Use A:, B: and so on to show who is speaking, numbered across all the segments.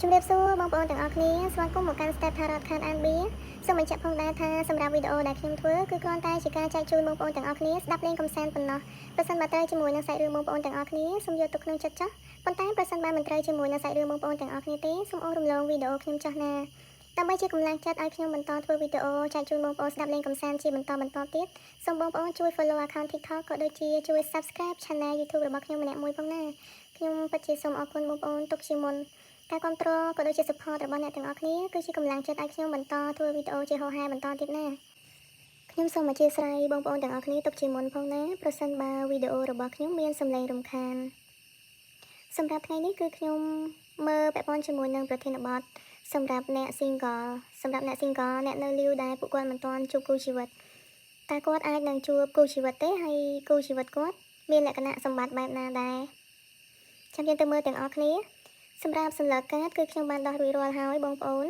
A: ជំរាបសួរបងប្អូនទាំងអស់គ្នាស្វាគមន៍មកកាន់ Step Tarot Card and Beer សូមបញ្ជាក់ផងដែរថាសម្រាប់វីដេអូដែលខ្ញុំធ្វើគឺគ្រាន់តែជាការចែកជូនបងប្អូនទាំងអស់គ្នាស្ដាប់លេងកម្សាន្តប៉ុណ្ណោះប្រសិនបើត្រូវជាមួយនឹងសាច់រឿងបងប្អូនទាំងអស់គ្នាសូមយកទុកក្នុងចិត្តចុះប៉ុន្តែប្រសិនបើមិនត្រូវជាមួយនឹងសាច់រឿងបងប្អូនទាំងអស់គ្នាទេសូមអូសរំលងវីដេអូខ្ញុំចុះណាដើម្បីជាកម្លាំងចិត្តឲ្យខ្ញុំបន្តធ្វើវីដេអូចែកជូនបងប្អូនស្ដាប់លេងកម្សាន្តជាបន្តបន្តទៀតសូមបងប្អូនជួយ follow account TikTok ក៏ដូចជាជួយ subscribe channel YouTube របស់ខ្ញុំម្នាក់មួយផងណាខ្ញុំពិតជាសូមអរគុណបងប្អូនទុកជាមុនការគ្រប់គ្រងក៏ដូចជា support របស់អ្នកទាំងអស់គ្នាគឺជាកម្លាំងចិត្តឲ្យខ្ញុំបន្តធ្វើវីដេអូជាហោហែបន្តទៀតណាខ្ញុំសូមអធ្យាស្រ័យបងប្អូនទាំងអស់គ្នាទុកជាមុនផងណាប្រសិនបើវីដេអូរបស់ខ្ញុំមានសំឡេងរំខានសម្រាប់ថ្ងៃនេះគឺខ្ញុំមើលពាក់ព័ន្ធជាមួយនឹងប្រធានបទសម្រាប់អ្នក single សម្រាប់អ្នក single អ្នកនៅលីវដែលពួកគាត់មិនទាន់ជួបគូជីវិតតើគាត់អាចនឹងជួបគូជីវិតទេហើយគូជីវិតគាត់មានលក្ខណៈសម្បត្តិបែបណាដែរចាំយើងទៅមើលទាំងអស់គ្នាសម្រាប់សន្លឹកកាតគឺខ្ញុំបានដោះរួចរាល់ហើយបងប្អូន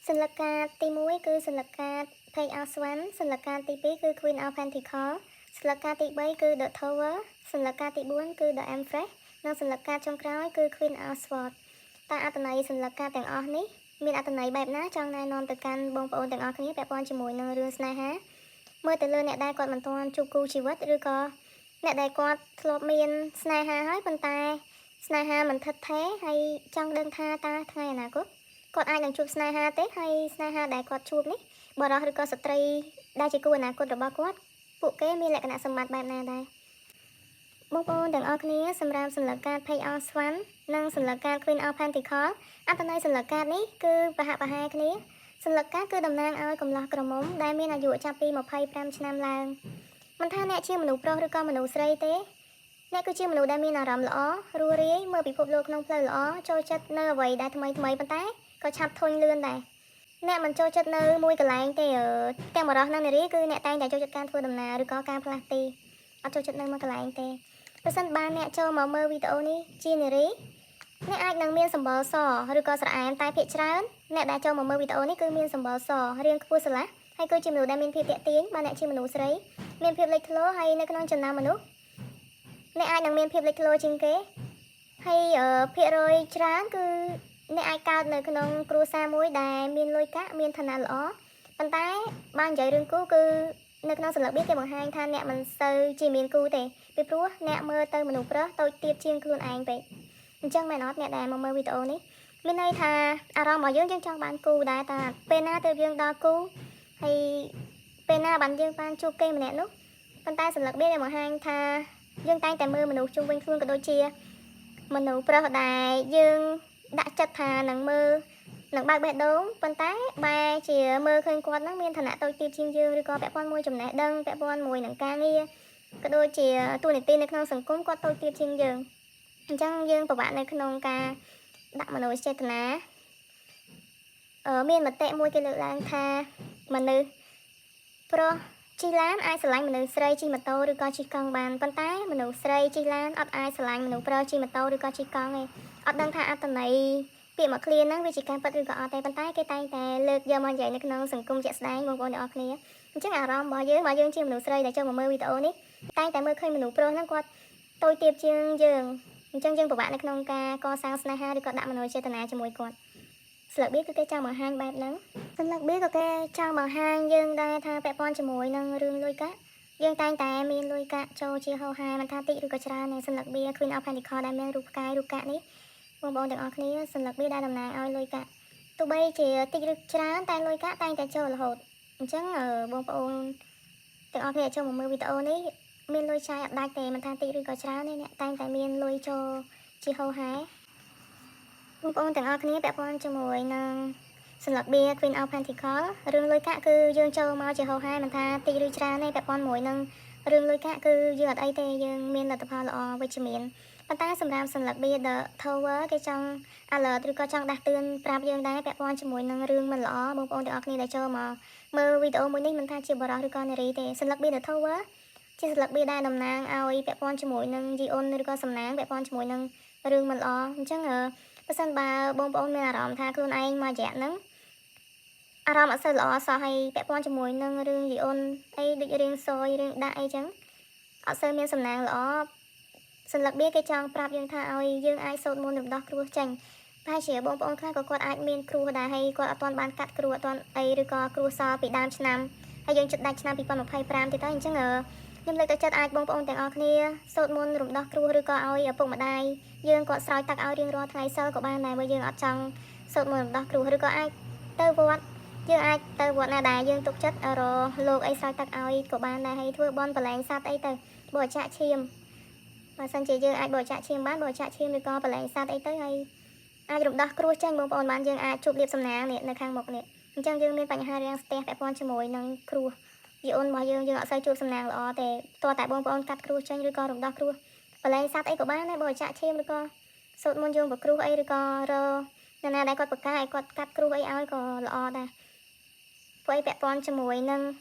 A: សន្លឹកកាតទី1គឺសន្លឹកកាត Page of Wands សន្លឹកកាតទី2គឺ Queen of Pentacles សន្លឹកកាតទី3គឺ The Tower សន្លឹកកាតទី4គឺ The Empress និងសន្លឹកកាតចុងក្រោយគឺ Queen of Swords តើអត្ថន័យសន្លឹកកាតទាំងអស់នេះមានអត្ថន័យបែបណាចង់ណែនាំទៅកាន់បងប្អូនទាំងអស់គ្នាពាក់ព័ន្ធជាមួយនឹងរឿងស្នេហាមើលទៅលើអ្នកដែលគាត់មិនទាន់ជួបគូជីវិតឬក៏អ្នកដែលគាត់ធ្លាប់មានស្នេហាហើយប៉ុន្តែស្នេហាមិនថិតថេរហើយចង់ដឹងថាតើថ្ងៃអនាគតគាត់អាចនឹងជួបស្នេហាទេហើយស្នេហាដែលគាត់ជួបនេះបុរសឬក៏ស្ត្រីដែលជាគូអនាគតរបស់គាត់ពួកគេមានលក្ខណៈសម្បត្តិបែបណាដែរបងប្អូនទាំងអស់គ្នាសម្រាប់សន្លឹកកាត Page of Wands និងសន្លឹកកាត Queen of Pentacles អត្ថន័យសន្លឹកកាតនេះគឺប្រហាក់ប្រហែលគ្នាសន្លឹកកាតគឺតំណាងឲ្យកំឡោះក្រមុំដែលមានអាយុចាប់ពី25ឆ្នាំឡើងមិនថាអ្នកជាមនុស្សប្រុសឬក៏មនុស្សស្រីទេអ្នកគឺជាមនុស្សដែលមានអារម្មណ៍ល្អរួសរាយមើលពិភពលោកក្នុងផ្លូវល្អចូលចិត្តនៅអ្វីដែលថ្មីថ្មីប៉ុន្តែក៏ឆាប់ធុញលឿនដែរអ្នកមិនចូលចិត្តនៅមួយកន្លែងទេទាំងបុរសនិងនារីគឺអ្នកតែងតែចូលចិត្តការធ្វើដំណើរឬក៏ការផ្លាស់ទីអត់ចូលចិត្តនៅមួយកន្លែងទេប្រសិនបើអ្នកចូលមកមើលវីដេអូនេះជានារីអ្នកអាចនឹងមានសម្បុរសឬក៏ស្រអែមតែភាគច្រើនអ្នកដែលចូលមកមើលវីដេអូនេះគឺមានសម្បុរសរាងខ្ពស់ស្រឡះហើយគឺជាមនុស្សដែលមានភាពទាក់ទាញបើអ្នកជាមនុស្សស្រីមានភាពលេចធ្លោហើយនៅក្នុងចំណោមមនុស្សអ្នកអាចនឹងមានភាពលេចធ្លោជាងគេហើយភាគរយច្រើនគឺអ្នកអាចកើតនៅក្នុងគ្រួសារមួយដែលមានលុយកាក់មានឋានៈល្អប៉ុន្តែបើនិយាយរឿងគូគឺនៅក្នុងសន្លឹកបៀគេបង្ហាញថាអ្នកមិនសូវជាមានគូទេពីព្រោះអ្នកមើលទៅមនុស្សប្រុសតូចទាបជាងខ្លួនឯងពេកអញ្ចឹងមែនអត់អ្នកដែលមកមើលវីដេអូនេះមានន័យថាអារម្មណ៍របស់យើងយើងចង់បានគូដែរតាពេលណាទៅយើងដល់គូហើយពេលណាបានយើងបានជួបគេម្នាក់នោះប៉ុន្តែសន្លឹកបៀគេបង្ហាញថាយើងតែងតែមើលមនុស្សជុំវិញខ្លួនក៏ដូចជាមនុស្សប្រុសដែលយើងដាក់ចិត្តថានឹងមើលនឹងបើកបេះដូងប៉ុន្តែបែរជាមើលឃើញគាត់នឹងមានឋានៈតូចទាបជាងយើងឬក៏ពាក់ព័ន្ធមួយចំណេះដឹងពាក់ព័ន្ធមួយនឹងការងារក៏ដូចជាតួនាទីនៅក្នុងសង្គមគាត់តូចទាបជាងយើងអញ្ចឹងយើងពិបាកនៅក្នុងការដាក់មនោចេតនាអឺមានមតិមួយគេលើកឡើងថាមនុស្សប្រុសជិះឡានអាចស្រឡាញ់មនុស្សស្រីជិះម៉ូតូឬក៏ជិះកង់បានប៉ុន្តែមនុស្សស្រីជិះឡានអត់អាចស្រឡាញ់មនុស្សប្រុសជិះម៉ូតូឬក៏ជិះកង់ទេអត់ដឹងថាអត្ថន័យពាក្យមួយឃ្លាហ្នឹងវាជាការពិតឬក៏អត់ទេប៉ុន្តែគេតែងតែលើកយកមកនិយាយនៅក្នុងសង្គមជាក់ស្ដែងបងប្អូនទាំងអស់គ្នាអញ្ចឹងអារម្មណ៍របស់យើងបើយើងជាមនុស្សស្រីដែលចូលមកមើលវីដេអូនេះតែងតែមើលឃើញមនុស្សប្រុសហ្នឹងគាត់តូចទាបជាងយើងអញ្ចឹងយើងពិបាកនៅក្នុងការកសាងស្នេហាឬក៏ដាក់មនោចេតនាជាមួយគាត់ស្លឹកបៀគឺគេចង់បង្ហាញបែបហ្នឹងស្លឹកបៀក៏គេចង់បង្ហាញយើងដែរថាពាក់ព័ន្ធជាមួយនឹងរឿងលុយកាក់យើងតែងតែមានលុយកាក់ចូលជាហោហែមិនថាតិចឬក៏ច្រើននៃសន្លឹកបៀ Queen of Pentacles ដែលមានរូបផ្កាយរូបកាក់នេះបងប្អូនទាំងអស់គ្នាសន្លឹកបៀដែលតំណាងឲ្យលុយកាក់ទោះបីជាតិចឬច្រើនតែលុយកាក់តែងតែចូលរហូតអញ្ចឹងបងប្អូនទាំងអស់គ្នាចូលមកមើលវីដេអូនេះមានលុយចាយអត់ដាច់ទេមិនថាតិចឬក៏ច្រើនទេអ្នកតែងតែមានលុយចូលជាហោហែបងប្អូនទាំងអស់គ្នាពាក់ព័ន្ធជាមួយនឹងសន្លឹកបៀ Queen of Pentacles រឿងលុយកាក់គឺយើងចូលមកជាហោហែមិនថាតិចឬច្រើនទេពាក់ព័ន្ធមួយនឹងរឿងលុយកាក់គឺយើងអត់អីទេយើងមានលទ្ធផលល្អវិជ្ជមានប៉ុន្តែសម្រាប់សន្លឹកបៀ The Tower គេចង់ alert ឬក៏ចង់ដាស់តឿនប្រាប់យើងដែរពាក់ព័ន្ធជាមួយនឹងរឿងមិនល្អបងប្អូនទាំងអស់គ្នាដែលចូលមកមើលវីដេអូមួយនេះមិនថាជាបុរសឬក៏នារីទេសន្លឹកបៀ The Tower ជាសន្លឹកបៀដែលតំណាងឲ្យពាក់ព័ន្ធជាមួយនឹងយីអ៊ុនឬក៏សំណាងពាក់ព័ន្ធជាមួយនឹងរឿងមិនល្អអញ្ចឹងបើសិនបើបងប្អូនមានអារម្មណ៍ថាខ្លួនឯងមករយៈហ្នឹងអារម្មណ៍អត់សូវល្អសោះហើយពាក់ព័ន្ធជាមួយនឹងរឿងយីអ៊ុនអីដូចរឿងសយរឿងដាក់អីចឹងអត់សូវមានសំណាងល្អ សន្លឹកបៀគេចង់ប្រាប់យើងថាឲ្យយើងអាចសូត្រមន្តរំដោះគ្រោះចេញ ប្រហែលជាបងប្អូនខ្លះក៏គាត់អាចមានគ្រោះដែរហើយគាត់អត់ទាន់បានកាត់គ្រោះអត់ទាន់អីឬក៏គ្រោះសល់ពីដើមឆ្នាំហើយយើងជិតដាច់ឆ្នាំ2025ទៀតហើយអញ្ចឹងខ្ញុំលើកទឹកចិត្តអាចបងប្អូនទាំងអស់គ្នាសូត្រមន្តរំដោះគ្រោះឬក៏ឲ្យឪពុកម្ដាយយើងគាត់ស្រោចទឹកឲ្យរៀងរាល់ថ្ងៃសីលក៏បានដែរបើយើងអត់ចង់សូត្រមន្តរំដោះគ្រោះឬក៏អាចទៅវត្តយើងអាចទៅវត្តណាដែរយើងទុកចិត្តរលោកអីស្រោចទឹកឲ្យក៏បានដែរហើយធ្វើបន់ប្រឡែងសត្វអីទៅបរិច្ចាគឈាមបើសិនជាយើងអាចបរិច្ចាគឈាមបានបរិច្ចាគឈាមឬក៏ប្រឡែងសត្វអីទៅហើយអាចរំដោះគ្រោះចេញបងប្អូនបានយើងអាចជួបលាភសំណាងនេះនៅខាងមុខនេះអញ្ចឹងយើងមានបញ្ហារាំងស្ទះពាក់ព័ន្ធជាមួយនឹងគ្រោះយីអូនរបស់យើងយើងអត់សូវជួបសំណាងល្អទេតោះតែបងប្អូនកាត់គ្រោះចេញឬក៏រំដោះគ្រោះប្រឡែងសត្វអីក៏បានដែរបរិច្ចាគឈាមឬក៏សូត្រមន្តយើងប្រគ្រោះអីឬក៏រនរណាដែលគាត់ប្រកាសឲ្យគាត់កាត់គ្រោះអីឲ្យក៏ល្អដែរព្រោះអីពាក់ព័ន្ធជាមួយនឹង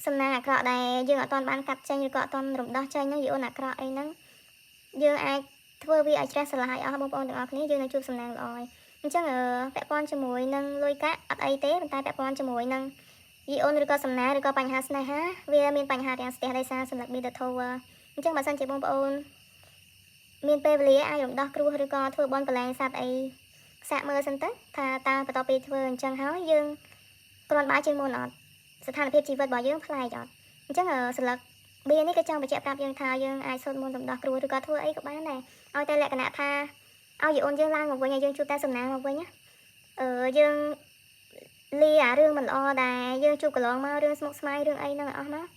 A: សំណាងអាក្រក់ដែលយើងអត់ទាន់បានកាត់ចេញឬក៏អត់ទាន់រំដោះចេញហ្នឹងយីអូនអាក្រក់អីហ្នឹងយើងអាចធ្វើវាឲ្យជ្រះស្រឡះឲ្យអស់បងប្អូនទាំងអស់គ្នាយើងនឹងជួបសំណាងល្អហើយអញ្ចឹងពាក់ព័ន្ធជាមួយនឹងលុយកាក់អត់អីទេប៉ុន្តែពាក់ព័ន្ធជាមួយនឹងយីអូនឬក៏សំណាងឬក៏បញ្ហាស្នេហាវាមានបញ្ហារាំងស្ទះដោយសារសន្លឹក Be the Tower អញ្ចឹងបើសិនជាបងប្អូនមានពេលវេលាអាចរំដោះគ្រោះឬក៏ធ្វើបន់ប្រឡែងសត្វអីសាកមើលសិនទៅថាតើបន្ទាប់ពីធ្វើអញ្ចឹងហើយយើងគ្រាន់បើជាងមុនអត់ស្ថានភាពជីវិតរបស់យើងប្លែកអត់អញ្ចឹងសន្លឹកបៀនេះក៏ចង់បញ្ជាក់ប្រាប់យើងថាយើងអាចសូត្រមន្តរំដោះគ្រោះឬក៏ធ្វើអីក៏បានដែរឲ្យតែលក្ខណៈថាឲ្យយីអូនយើងឡើងមកវិញឲ្យយើងជួបតែសំណាងមកវិញណាអឺយើងលាអារឿងមិនល្អដែលយើងជួបកន្លងមករឿងស្មុគស្មាញរឿងអីហ្នឹងឲ្យអស់មក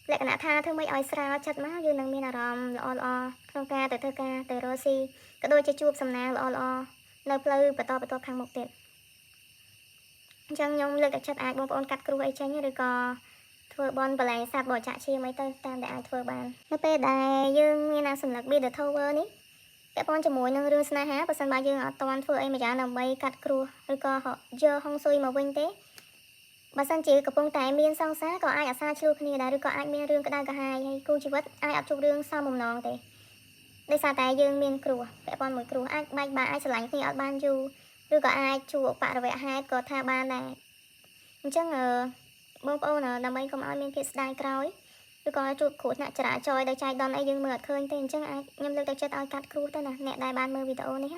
A: លក្ខណៈថាធ្វើម៉េចឲ្យស្រាលចិត្តមកយើងនឹងមានអារម្មណ៍ល្អល្អក្នុងការទៅធ្វើការទៅរកស៊ីក៏ដូចជាជួបសំណាងល្អល្អនៅផ្លូវបន្តបន្តខាងមុខទៀតអញ្ចឹងខ្ញុំលើកទឹកចិត្តអាចបងប្អូនកាត់គ្រោះអីចេញឬក៏ធ្វើបន់បលែងសត្វបរិច្ចាគឈាមអីទៅតាមដែលអាចធ្វើបាននៅពេលដែលយើងមានអាសន្លឹក Be the Tower នេះពាក់ព័ន្ធជាមួយនឹងរឿងស្នេហាបើសិនបើយើងអត់ទាន់ធ្វើអីមួយយ៉ាងដើម្បីកាត់គ្រោះឬក៏យកហុងស៊ុយមកវិញទេបើសិនជាកំពុងតែមានសង្សារក៏អាចអាសាឆ្លោះគ្នាដែរឬក៏អាចមានរឿងក្តៅក្រហាយហើយគូជីវិតអាចអត់ជួបរឿងសមបំណងទេដោយសារតែយើងមានគ្រោះពាក់ព័ន្ធមួយគ្រោះអាចបែកបាក់អាចស្រឡាញ់គ្នាអត់បានយូរឬក៏អាចជួបបរិវហេតុក៏ថាបានដែរអញ្ចឹងអឺបងប្អូនដើម្បីកុំឲ្យមានភាពស្ដាយក្រោយឬក៏ជួបគ្រោះថ្នាក់ចរាចរណ៍ដោយចៃដន្យអីយើងមើលអត់ឃើញទេអញ្ចឹងអាចខ្ញុំលើកទឹកចិត្តឲ្យកាត់គ្រោះទៅណាអ្នកដែលបានមើលវីដេអូនេះ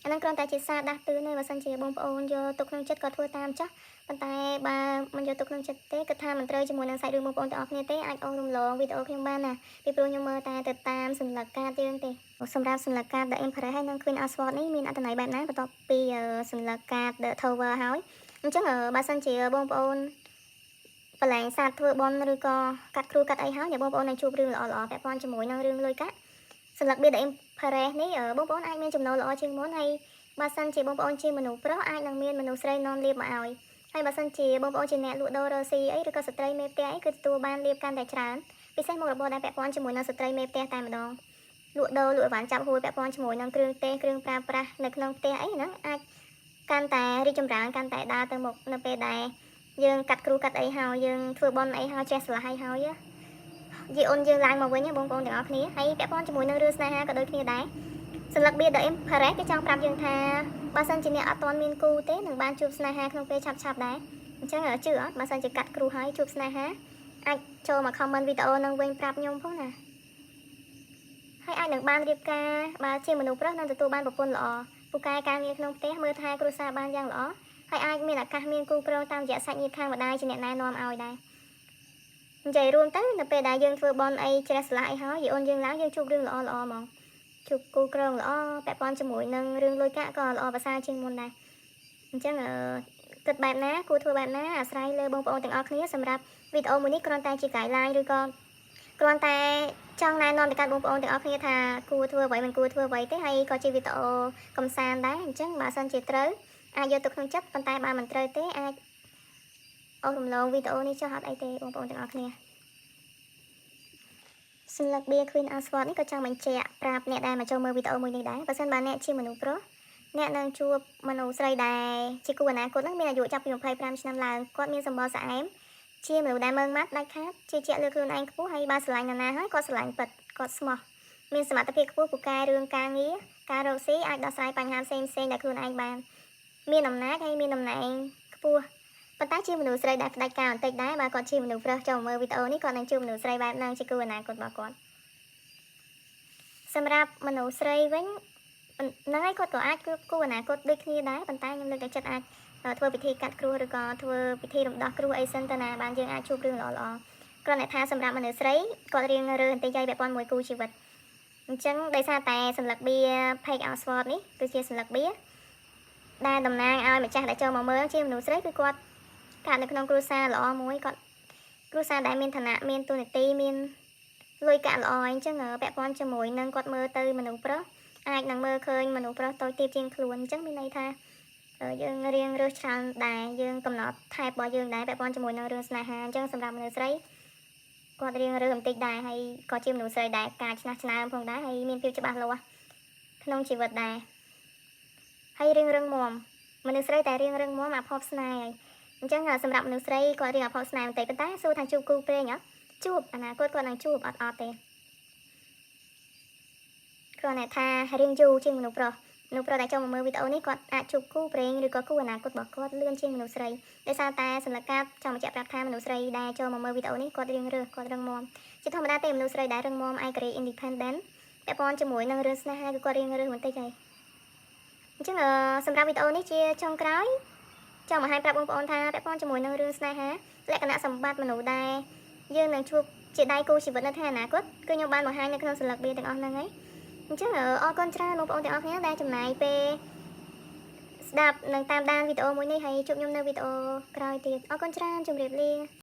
A: អាហ្នឹងគ្រាន់តែជាសារដាស់តឿនទេបើសិនជាបងប្អូនយកទុកក្នុងចិត្តក៏ធ្វើតាមចុះប៉ុន្តែបើមិនយកទុកក្នុងចិត្តទេគិតថាមិនត្រូវជាមួយនឹងសាច់រឿងបងប្អូនទាំងអស់គ្នាទេអាចអូសរំលងវីដេអូខ្ញុំបានណាពីព្រោះខ្ញុំមើលតែទៅតាមសន្លឹកកាតយើងទេសម្រាប់សន្លឹកកាត The Empress ហើយនិង Queen of Swords នេះមានអត្ថន័យបែបណាបន្ទាប់ពីសន្លឹកកាត The Tower ហើយអញ្ចឹងបើសិនជាបងប្អូនបលែងសត្វធ្វើបន់ឬក៏កាត់គ្រោះកាត់អីហើយអ្នកបងប្អូននឹងជួបរឿងល្អៗពាក់ព័ន្ធជាមួយនឹងរឿងលុយកាក់សន្លឹកបៀ The Empress នេះបងប្អូនអាចមានចំណូលល្អជាងមុនហើយបើសិនជាបងប្អូនជាមនុស្សប្រុសអាចនឹងមានមនុស្សស្រីនាំលាភមកឲ្យហើយបើសិនជាបងប្អូនជាអ្នកលក់ដូររកស៊ីអីឬក៏ស្ត្រីមេផ្ទះអីគឺទទួលបានលាភកាន់តែច្រើនពិសេសមុខរបរដែលពាក់ព័ន្ធជាមួយនឹងស្ត្រីមេផ្ទះតែម្ដងលក់ដូរលក់អីវ៉ាន់ចាប់ហួយពាក់ព័ន្ធជាមួយនឹងគ្រឿងទេសគ្រឿងប្រើប្រាស់នៅក្នុងផ្ទះអីហ្នឹងអាចកាន់តែរីកចម្រើនកាន់តែដើរទៅមុខនៅពេលដែលយើងកាត់គ្រោះកាត់អីហើយយើងធ្វើបន់អីហើយចេះស្លាស់ហើយហើយយីអូនយើងឡើងមកវិញបងប្អូនទាំងអស់គ្នាហើយពាក់ព័ន្ធជាមួយនឹងរឿងស្នេហាក៏ដូចគ្នាដែរសន្លឹកបៀ The Empress គេចង់ប្រាប់យើងថាបើសិនជាអ្នកអត់ទាន់មានគូទេនឹងបានជួបស្នេហាក្នុងពេលឆាប់ៗដែរអញ្ចឹងជឿអត់បើសិនជាកាត់គ្រោះហើយជួបស្នេហាអាចចូលមក comment វីដេអូនឹងវិញប្រាប់ខ្ញុំផងណាហើយអាចនឹងបានរៀបការបើជាមនុស្សប្រុសនឹងទទួលបានប្រពន្ធល្អពូកែការងារក្នុងផ្ទះមើលថែគ្រួសារបានយ៉ាងល្អហើយអាចមានឱកាសមានគូគ្រងតាមរយៈសាច់ញាតិខាងម្ដាយជាអ្នកណែនាំឲ្យដែរនិយាយរួមទៅនៅពេលដែលយើងធ្វើបន់អីជ្រះស្រឡះអីហើយយីអូនយើងឡើងយើងជួបរឿងល្អល្អហ្មងជួបគូគ្រងល្អពាក់ព័ន្ធជាមួយនឹងរឿងលុយកាក់ក៏ល្អប្រសើរជាងមុនដែរអញ្ចឹងអឺគិតបែបណាគួរធ្វើបែបណាអាស្រ័យលើបងប្អូនទាំងអស់គ្នាសម្រាប់វីដេអូមួយនេះគ្រាន់តែជា guideline ឬក៏គ្រាន់តែចង់ណែនាំទៅកាន់បងប្អូនទាំងអស់គ្នាថាគួរធ្វើអ្វីមិនគួរធ្វើអ្វីទេហើយក៏ជាវីដេអូកំសាន្តដែរអញ្ចឹងបើសិនជាត្រូវអាចយកទៅក្នុងចិត្តប៉ុន្តែបើមិនត្រូវទេអាចអូសរំលងវីដេអូនេះចុះអត់អីទេបងប្អូនទាំងអស់គ្នាសន្លឹកបៀ Queen of Swords នេះក៏ចង់បញ្ជាក់ប្រាប់អ្នកដែលមកចូលមើលវីដេអូមួយនេះដែរបើសិនបើអ្នកជាមនុស្សប្រុសអ្នកនឹងជួបមនុស្សស្រីដែលជាគូអនាគតនឹងមានអាយុចាប់ពី25ឆ្នាំឡើងគាត់មានសម្បុរស្អែមជាមនុស្សដែលមើងម៉ាត់ដាច់ខាតជឿជាក់លើខ្លួនឯងខ្ពស់ហើយបើស្រឡាញ់នរណាហើយគាត់ស្រឡាញ់ពិតគាត់ស្មោះមានសមត្ថភាពខ្ពស់ពូកែរឿងការងារការរកស៊ីអាចដោះស្រាយបញ្ហាផ្សេងផ្សេងដែលខ្លួនឯងបានមានអំណាចហើយមានតំណែងខ្ពស់ប៉ុន្តែជាមនុស្សស្រីដែលផ្ដាច់ការបន្តិចដែរបើគាត់ជាមនុស្សប្រុសចូលមើលវីដេអូនេះគាត់នឹងជួបមនុស្សស្រីបែបហ្នឹងជាគូអនាគតរបស់គាត់សម្រាប់មនុស្សស្រីវិញ ហ្នឹងហើយគាត់ក៏អាចគូអនាគតដូចគ្នាដែរប៉ុន្តែខ្ញុំលើកទឹកចិត្តអាចធ្វើពិធីកាត់គ្រោះឬក៏ធ្វើពិធីរំដោះគ្រោះអីសិនទៅណាបានយើងអាចជួបរឿងល្អៗគ្រាន់តែថាសម្រាប់មនុស្សស្រីគាត់រៀងរើបន្តិចយាយពាក់ព័ន្ធមួយគូជីវិតអញ្ចឹងដោយសារតែសន្លឹកបៀ Page of Swords នេះគឺជាសន្លឹកបៀដែលតំណាងឲ្យម្ចាស់ដែលចូលមកមើលជាមនុស្សស្រីគឺគាត់កើតនៅក្នុងគ្រួសារល្អមួយគាត់គ្រួសារដែលមានឋានៈមានតួនាទីមានលុយកាក់ល្អអញ្ចឹងពាក់ព័ន្ធជាមួយនឹងគាត់មើលទៅមនុស្សប្រុសអាចនឹងមើលឃើញមនុស្សប្រុសតូចទាបជាងខ្លួនអញ្ចឹងមានន័យថាយើងរៀងរើសច្រើនដែរយើងកំណត់ថែបរបស់យើងដែរពាក់ព័ន្ធជាមួយនឹងរឿងស្នេហាអញ្ចឹងសម្រាប់មនុស្សស្រីគាត់រៀងរើសបន្តិចដែរហើយក៏ជាមនុស្សស្រីដែរការឆ្នះឆ្នើមផងដែរហើយមានភាពច្បាស់លាស់ក្នុងជីវិតដែរហើយរៀងរឹងមាំមនុស្សស្រីតែរៀងរឹងមាំអាភពស្នេហ៍ហើយអញ្ចឹងសម្រាប់មនុស្សស្រីគាត់រៀងអភ័ព្វស្នេហ៍បន្តិចប៉ុន្តែសួរថាជួបគូព្រេងអត់ជួបអនាគតគាត់នឹងជួបអត់អត់ទេគ្រាន់តែថារៀងយូរជាងមនុស្សប្រុសមនុស្សប្រុសដែលចូលមកមើលវីដេអូនេះគាត់អាចជួបគូព្រេងឬក៏គូអនាគតរបស់គាត់លឿនជាងមនុស្សស្រីដោយសារតែសន្លឹកកាតចង់បញ្ជាក់ប្រាប់ថាមនុស្សស្រីដែលចូលមកមើលវីដេអូនេះគាត់រៀងរើសគាត់រឹងមាំជាធម្មតាទេមនុស្សស្រីដែលរឹងមាំឯករាជ្យ independent ពាក់ព័ន្ធជាមួយនឹងរឿងស្នេហាគឺគាត់រៀងរើសបន្តិចហើយអញ្ចឹងសម្រាប់វីដេអូនេះជាចុងក្រោយចង់បង្ហាញប្រាប់បងប្អូនថាពាក់ព័ន្ធជាមួយនឹងរឿងស្នេហាលក្ខណៈសម្បត្តិមនុស្សដែលយើងនឹងជួបជាដៃគូជីវិតនៅថ្ងៃអនាគតគឺខ្ញុំបានបង្ហាញនៅក្នុងសន្លឹកបៀទាំងអស់ហ្នឹងហើយអញ្ចឹងអរគុណច្រើនបងប្អូនទាំងអស់គ្នាដែលចំណាយពេលស្ដាប់និងតាមដានវីដេអូមួយនេះហើយជួបខ្ញុំនៅវីដេអូក្រោយទៀតអរគុណច្រើនជម្រាបលា។